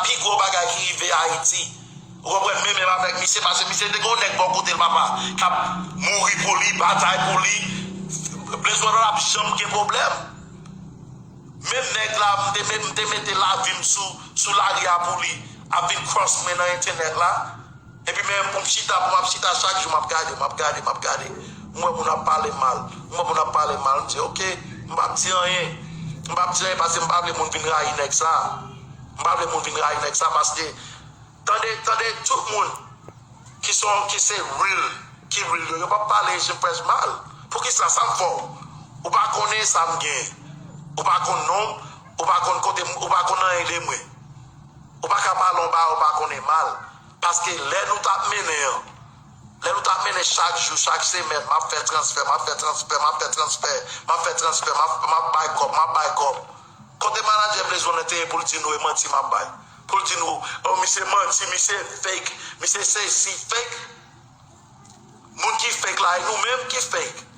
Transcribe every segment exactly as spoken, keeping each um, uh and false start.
pi gwo bagay ki rive Ayiti. Ou konprann? Men menm avèk misye, paske misye te gen yon nèg bò kote l, papa, k ap mouri pou li, batay pou li. Blaze One ap janm gen pwoblèm. Menm nèg la, m te, m te mete lavi m sou, sou lari a pou li, ap vin cross mwen nan entènèt la. Epi men pou m chita, pou m ap chita chak jou, m ap gade, m ap gade, m ap gade. M wè moun ap pale mal. M wè moun ap pale mal. M di, "Oke, m p ap di anyen. M p ap di anyen paske m pa vle moun vin rayi nèg sa. M pa vle moun vin rayi nèg sa paske tande, tande tout moun ki son, ki se real, ki real yo, yo p ap pale Jim Fresh mal. Poukisa sa m fè w? Ou pa konnen sa m gen. Ou pa konn non m, ou pa konn kote m, ou pa konn anyen de mwen. Ou pa ka pale yon bagay ou pa konnen mal. Paske lè nou t ap mennen an, lè nou t ap mennen chak jou, chak semèn, m ap fè transfè, m ap fè transfè, m ap fè transfè, m ap fè transfè, m ap, m ap bay kòb, m ap bay kòb. Kote manadjè Blaze One te ye pou l di nou e manti m ap bay? Pou l di nou, oh, misye manti, misye fake, misye sesi, fake. Moun ki fake la, e nou menm ki fake.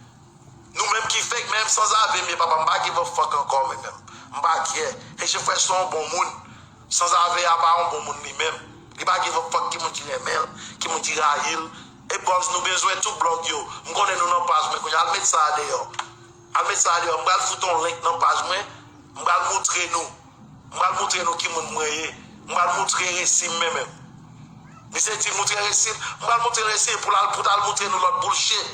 Nou menm ki fake, men m sanzave m ye, papa, m pa give a fuck ankò, men menm. M pa care. Haitian Fresh se yon bon moun. Sanzave a pa yon bon moun li menm. Li pa give a fuck ki moun ki renmen l, ki moun ki rayi l. E buzz nou bezwen tout blòg yo. M konnen nou nan paj mwen kounye a. Al met sa a deyò. Al met sa a deyò. M pral fout yon link nan paj mwen. M pral moutre nou. M pral moutre nou ki moun mwen ye. M pral moutre resi m men menm. Misye di moutre resi l. M pral moutre resi l pou l al, pou l al moutre nou lòt bullshit.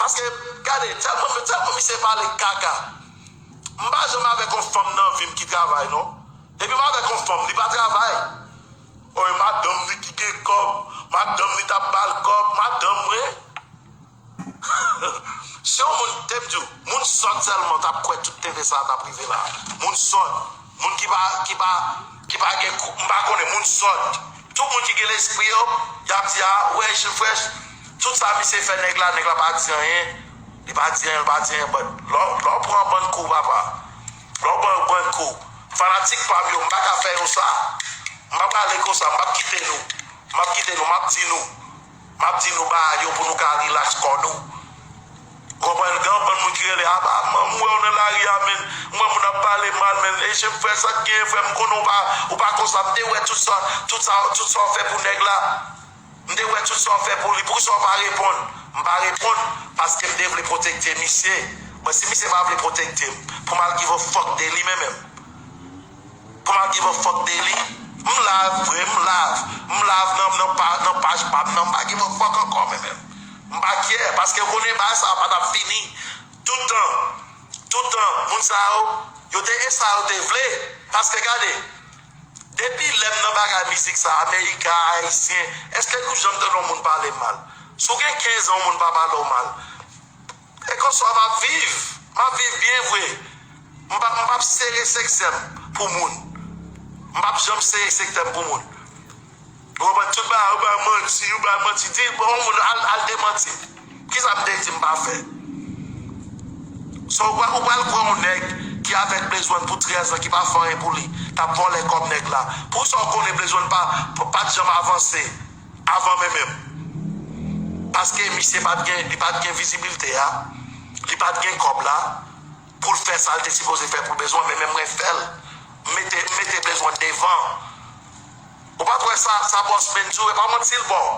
Paske, gade, tèlman, tèlman misye pale kaka. M pa janm avèk yon fanm nan vi m ki travay, non. Depi m avèk yon fanm, li pa travay. O, e madanm li ki gen kòb, madanm li t ap ba l kòb, madanm mwen. Si yon moun, te m di w, moun sòt sèlman t ap kwè tout T V sa a t ap rive la. Moun sòt, moun ki pa, ki pa, ki pa gen kou, m pa konnen, moun sòt. Tout moun ki gen lespri yo, y ap di, a, ou wè Haitian Fresh, tout sa misye fè nèg la, nèg la pa di anyen. Li pa di anyen, li pa di anyen, but lè w, lè w pran bann kou, papa, lè w pran bann kou, fanatik pa m yo, m pa ka fè yo sa. M pa prale konsa, m p ap kite nou. M ap kite nou, m ap di nou. M ap di nou bagay yo pou nou ka relax kò nou. Ou konprann? Gen yon bann moun ki rele, "Aba, man, m wè w nan lari a, men. M wè moun ap pale mal, men. Haitian Fresh, sa k genyen, frè m? M konnen w pa, ou pa konsa." M te wè tout sa, tout sa, tout sa w fè pou nèg la. M te wè tout sa w fè pou li. Poukisa w pa reponn? M pa reponn paske m te vle pwotekte misye. Mwen, si misye pa vle pwotekte m, pou m al give a fuck de li, men menm. Pou m al give a fuck de li. M live vre, m live. M live nan, nan, pa, nan paj pa m nan, m pa give a fuck ankò, men menm. M pa care, paske w konnen bagay sa a pa t ap fini. Tout tan, tout tan, moun sa yo, yo te e sa yo te vle. Paske gade, depi lè m nan bagay mizik sa, Amerika, Ayisyen, èske nou janm tande yon moun pale m mal? Si w gen kenz an, yon moun pa pale w mal. E konsa m ap viv. M ap viv byen vre. M p ap, m p ap sere sektè m pou moun. M p ap janm sere sektè m pou moun. Ou konprann? Tout bagay, ou bay manti, ou bay manti. Di, bon, yon moun al, al demanti m. Kisa m te di m pa fè? So, ou pral, ou pral kwè yon nèg ki avèk Blaze One pou trèz an, ki pa fè anyen pou li, t ap vòlè kòb nèg la. Poukisa w konnen Blaze One pa, pa, pa t janm avanse avan men menm? Paske misye pa t gen, li pa t gen vizibilite a, li pa t gen kòb la, pou l fè sa l te sipoze fè pou Blaze One, men menm mwen fè l. M mete, m mete Blaze One devan. Ou pa t wè sa, sa Boss Man di w, e pa manti l ba w.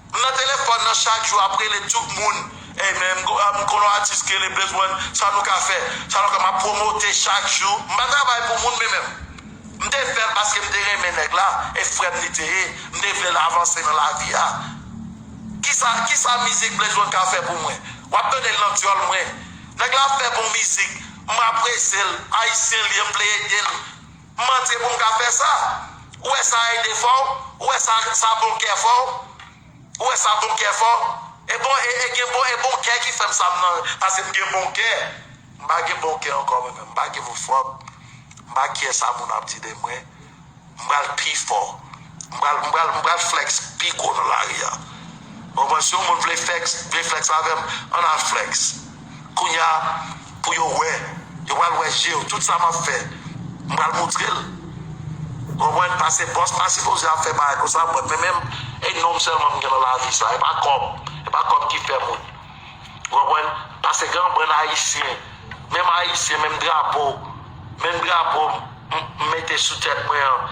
M nan telefòn nan chak jou ap rele tout moun. Ey, men m, m konn yon atis ki rele Blaze One, sa nou ka fè? Sa nou ka, m ap pwomote chak jou. M pa travay pou moun, men menm. M te fè l paske m te renmen nèg la, e frè m li te ye. M te vle l avanse nan lavi a. Kisa, kisa mizik Blaze One ka fè pou mwen? W ap tande l nan dyòl mwen. Nèg la ap fè bon mizik. M apresye l. Ayisyen l ye, m vle ede l. M antre pou m ka fè sa. Ou wè sa ede fè w? Ou wè sa, sa bon kè fè w? Ou wè sa bon kè fè w? E bon, e, e gen bon, e bon kè ki fè m sa m nan, paske m gen bon kè. M pa gen bon kè ankò, mwen menm. M pa give a fuck. M pa care sa moun ap di de mwen. M pral pi fò. M pral, m pral, m pral flex pi gwo nan lari a. Ou konprann? Si yon moun vle flex, vle flex avè m, ann al flex. Kounye a, pou yo wè, yo pral wè je yo, tout sa m ap fè, m pral moutre l. Ou konprann? Paske bòs pa sipoze ap fè bagay konsa, mwen, men menm, e non m sèlman m gen nan lavi sa, e pa kòb, e pa kòb ki fè moun. Ou konprann? Paske gen yon bann Ayisyen, menm Ayisyen, menm drapo, menm drapo, m, m mete sou tèt mwen an.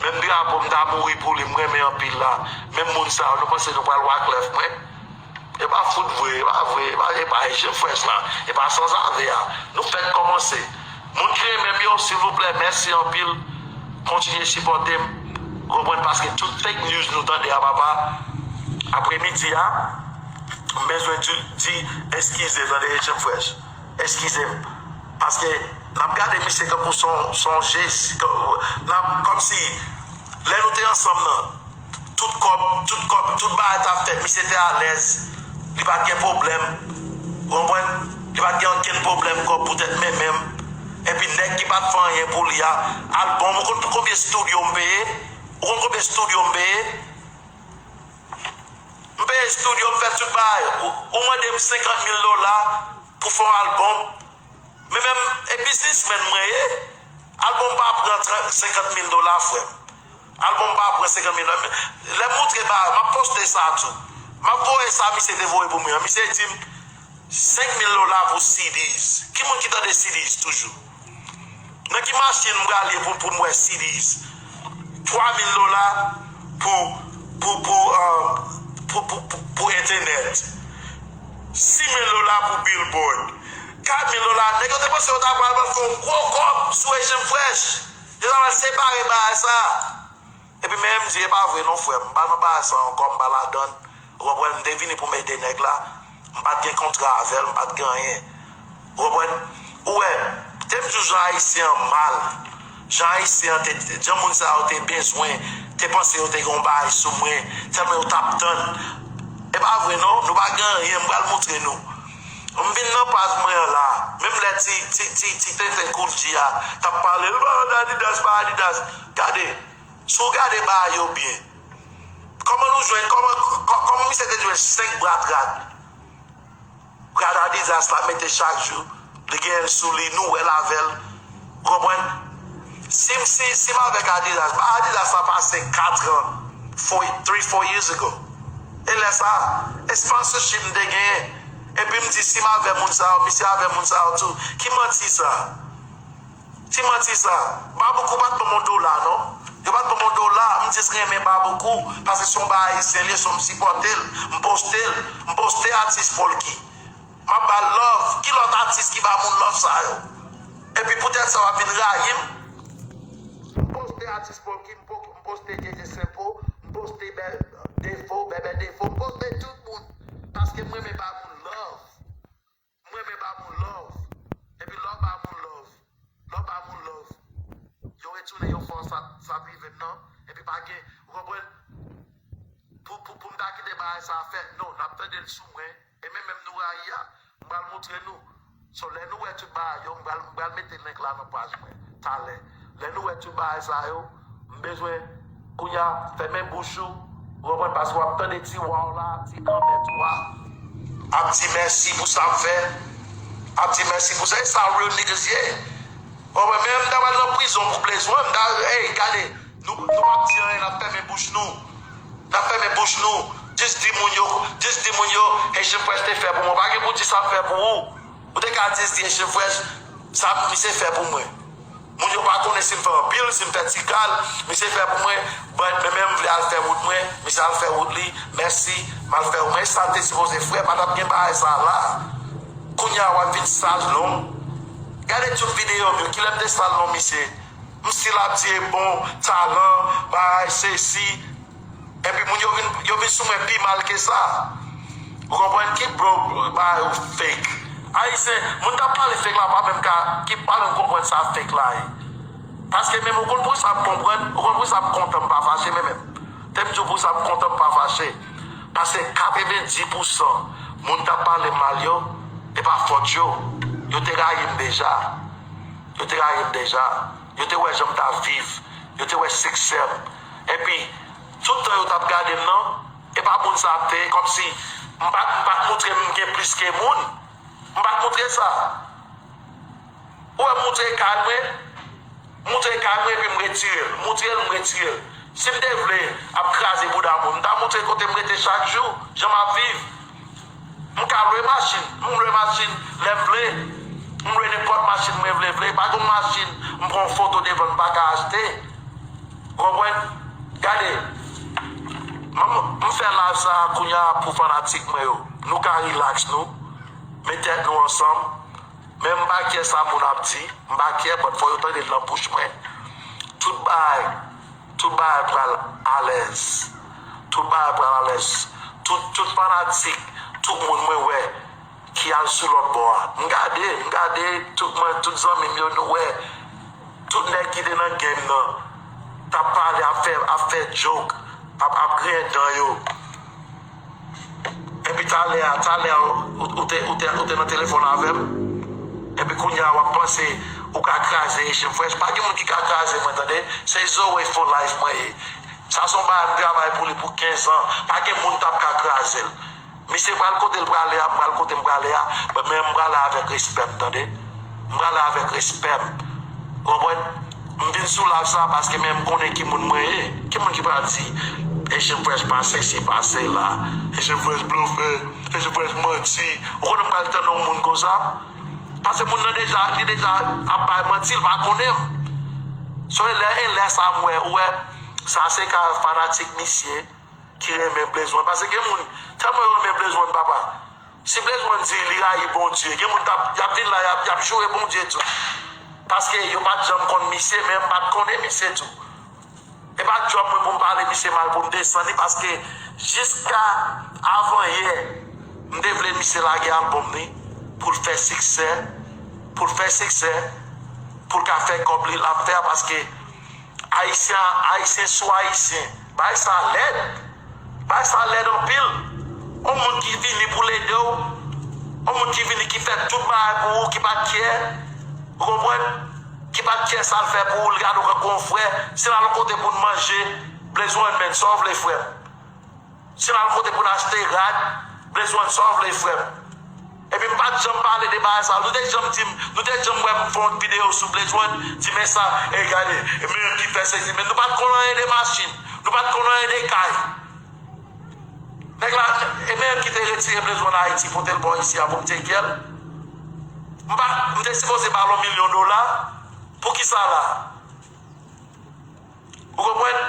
Menm drapo m ta mouri pou li, m renmen anpil la. Menm moun sa yo, nou panse nou pral Wyclef mwen? E pa fout vre, e pa vre, e pa, e pa Echange Fresh la, e pa Sanzave a. Nou fèk kòmanse. Moun ki renmen m yo, silvouplè, mèsi anpil. Kontinye sipòte m. Ou konprann? Paske tout fake news nou tande a, papa, apremidi a, m bezwen di, di eskize, tande, Echange Fresh. Eskize m. Paske n ap gade misye tankou son, son je, si, n ap, kòmsi, lè nou te ansanm nan, tout kòb, tout kòb, tout bagay t ap fèt, misye te alèz, li pa t gen pwoblèm. Ou konprann? Li pa t gen okenn pwoblèm kòb poutèt men menm. Epi nèg ki pa t fè anyen pou li a, albòm, ou konn pou konbyen estidyo m peye? Ou konn konbyen estidyo m peye? M peye estidyo, m fè tout bagay. Ou, ou mande m senkant mil dola pou fè yon albòm. Men menm, e biznismenn mwen ye. Albòm pa pran trant, senkant mil dola, frè m. Albòm pa pran senkant mil dola. Lè m moutre bagay, m ap poste sa tou. M ap voye sa misye te voye pou mwen an. Misye di m, senk mil dola pou C Ds. Ki moun ki tande C Ds toujou? Nan ki machin m prale pou, pou m wè C Ds? Twa mil dola pou, pou, pou, euh, pou, pou, pou, pou entènèt. Sis mil dola pou billboard. Kat mil dola. Nèg yo te panse yo ta pral fè yon gwo kòb sou Echange Fresh. Yo ta pral separe bagay sa. Epi men m di, e pa vre non, frè m. M pa nan bagay sa ankò, m pa ladann. Ou konprann? M te vini pou m ede nèg la. M pa t gen kontra avè l, m pa t gen anyen. Ou konprann? Ou wè, te m di w jan Ayisyen an mal. Jan Ayisyen an te, jan moun sa yo te bezwen, te panse yo te gen yon bagay sou mwen, tèlman yo t ap tann. E pa vre non, nou pa gen anyen, m pral moutre nou. M vin nan paj mwen an la, menm lè ti, ti, ti, ti tenten Kool G a t ap pale, l pa Adidas, pa Adidas. Gade, si w gade bagay yo byen, kòman nou jwenn, kòman, kò-, kòman misye te jwenn senk brat rad? Rad Adidas la mete chak jou, li genyen l sou li, nou wè l avè l. Ou konprann? Si m, si, si m avèk Adidas, Adidas la pase kat an, four, three, four years ago. E lè sa, e sponsorship m te genyen. Epi m di, si m avè moun sa yo, misye avè moun sa yo tou. Ki manti sa? Ti manti sa. Baboukou pa t ban m yon dola, non. Yo pa t ban m yon dola. M jis renmen Baboukou. Paske se yon bagay Ayisyen li ye, so m sipòte l. M poste l. M poste atis Polky. M ap ba l love. Ki lòt atis ki ba moun love sa yo? Epi poutèt sa, w ap vin rayi m. M poste atis Polky, m po-, m poste Djedje Senpo, m poste Bè-, Defo, Bèbè Defo, m poste tout moun. Paske m renmen ba moun love. M renmen ba moun love. Epi lè w ba moun love, lè w ba moun love, yo retounen, yo fè w sa, sa k rive m nan. Epi pa gen, ou konprann? Pou, pou, pou m ta kite bagay sa a fèt, non, n ap tande l sou mwen. E men menm nou rayi a, m pral moutre nou. So, lè nou wè tout bagay yo, m pral, m pral mete link la nan paj mwen talè. Lè nou wè tout bagay sa yo, m bezwen, kounye a, fèmen bouch ou, ou konprann, paske w ap tande ti wa w la, ti granmèt ou a, ap di mèsi pou sa m fè, ap di mèsi pou sa, e sa real niggas ye. Ou konprann, men m ta pral nan prizon pou blaze mwen, m ta, ey, gade, nou, nou p ap di anyen, n ap fèmen bouch nou, n ap fèmen bouch nou, jis di moun yo, jis di moun yo, Haitian Fresh te fè pou mwen, w pa gen pou di sa m fè pou ou, ou te ka jis di Haitian Fresh, sa misye fè pou mwen. Moun yo pa konnen si m fè anpil, si m fè ti kal, misye fè pou mwen, but men, men m vle al fè wout mwen, misye al fè wout li, mèsi, m al fè wout mwen, e sa l te sipoze fè, pa t ap gen bagay sa la. Kounye a w ap vin sal non m. Gade tout videyo m yo, kilè m te sal non misye? M still ap di e bon, talan, bagay, sesi, Epi moun yo vin, yo vin sou mwen pi mal ke sa. Ou konprann ki bro, ba yo fake. Ayisyen, moun k ap pale fake la pa menm ka, ki pa menm konprann sa fake la ye. Paske menm ou konn pou sa m konprann, ou konn pou sa m kontan m pa fache men menm. Te m di w pou sa m kontan m pa fache. Paske katrevenndis pousan moun k ap pale m mal yo, e pa fòt yo. Yo te rayi m deja. Yo te rayi m deja. Yo te wè jan m t ap viv. Yo te wè siksè m. Epi, tout tan yo t ap gade m nan, e pa moun sa m te ye, kòmsi m pa t, m pa t montre m gen plis ke moun. M pa t montre sa. Ou wè m montre kay mwen, m montre kay mwen epi m retire l. M montre l, m retire l. Si m te vle ap kraze bouda moun, m ta montre kote m rete chak jou, jan m ap viv. M ka lwe machin, m lwe machin lè m vle. M lwe nenpòt machin mwen vle, vle. Pa gen machin, m pran foto devan, m pa ka achte. Ou konprann? Gade, m, m fè live sa a kounye a pou fanatik mwen yo. Nou ka relax nou, met tèt nou ansanm. Men m pa kyè sa moun ap di, m pa kyè, but fò yo tande l nan bouch mwen. Tout bagay, tout bagay pral alèz. Tout bagay pral alèz. Tout, tout fanatik, tout moun mwen wè ki al sou lòt bò a. M gade, m gade tout mwen, tout zanmi m yo, nou wè. Tout nèg ki te nan game nan t ap pale, ap fè, ap fè joke, ap, ap griyen dan yo. Epi talè a, talè a, ou, ou te, ou te, ou te nan telefòn avè m. Epi kounye a, w ap panse ou ka kraze Echanj Fresh. Pa gen moun ki ka kraze mwen, tande. Se Zoe for life mwen ye. Sa se yon bagay m travay pou li pou kenz an. Pa gen moun t ap ka kraze l. Misye pral kote l prale a, m pral kote m prale a, men m prale avèk respè m, tande. M prale avèk respè m. Ou konprann? M vin sou live sa paske men m konnen ki moun mwen ye. Ki moun ki pral di, Echanj Fresh pa sesi, pa sela, Echanj Fresh blofè, Echanj Fresh manti. Ou konnen m pral tann yon moun konsa? Paske moun nan deja, li deja ap bay manti, l pa konnen m. So, e lè, e lè sa m wè, ou wè, sa se ka fanatik misye ki renmen Blaze One. Paske gen moun, tèlman yo renmen Blaze One, papa. Si Blaze One di li rayi Bondye, gen moun t ap, y ap vin la, y ap, y ap joure Bondye tou. Paske yo pa t janm konn misye, men m pa t konnen misye tou. E pa djòb mwen pou m pale misye mal, pou m desann li, paske jiska avanyè, m te vle misye lage albòm li, pou l fè siksè, pou l fè siksè, pou l ka fè kòb li, l ap fè a, paske Ayisyen, Ayisyen sou Ayisyen. Bagay sa lèd. Bagay sa lèd anpil. Yon moun ki vini pou l ede w. Yon moun ki vini ki fè tout bagay pou ou, ki pa t kyè. Ou konprann? Ki pa t kyè sa l fè pou ou, l gade w tankou yon frè. Si l al yon kote pou n manje, Blaze One, men, sa w vle, frè m? Si n al kote pou n achte rad, Blaze One, sa w vle, frè m? Epi m pa t janm pale de bagay sa. Nou te janm di m, nou te janm wè m fè yon videyo sou Blaze One, di men sa, e gade, e men ki fè sesi. Men nou pa t konn anyen de machin, nou pa t konn anyen de kay. Nèg la, e men ki te retire Blaze One Ayiti, pote l bò isi a pou m tcheke l. M pa, m te sipoze ba l yon milyon dola. Poukisa la? Ou konprann?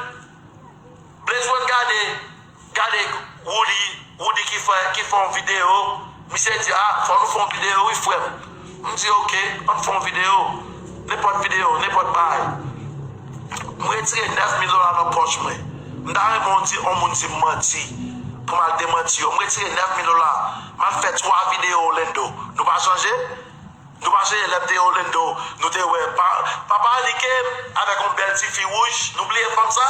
Blaze One gade, gade Woody, Woody ki fè, ki fè yon videyo. Misye di, a, fò nou fè yon videyo, wi, frè m. M di, oke, ann fè yon videyo. Nenpòt videyo, nenpòt bagay. M retire nèf mil dola nan pòch mwen. M ta renmen yon di, yon moun di m manti, pou m al demanti yo. M retire nèf mil dola. M al fè twa videyo Orlando. Nou pa chanje? Nou pa sonje lè m te Orlando, nou te wè pa, papa Anike avèk yon bèl ti fi wouj, nou bliye fanm sa?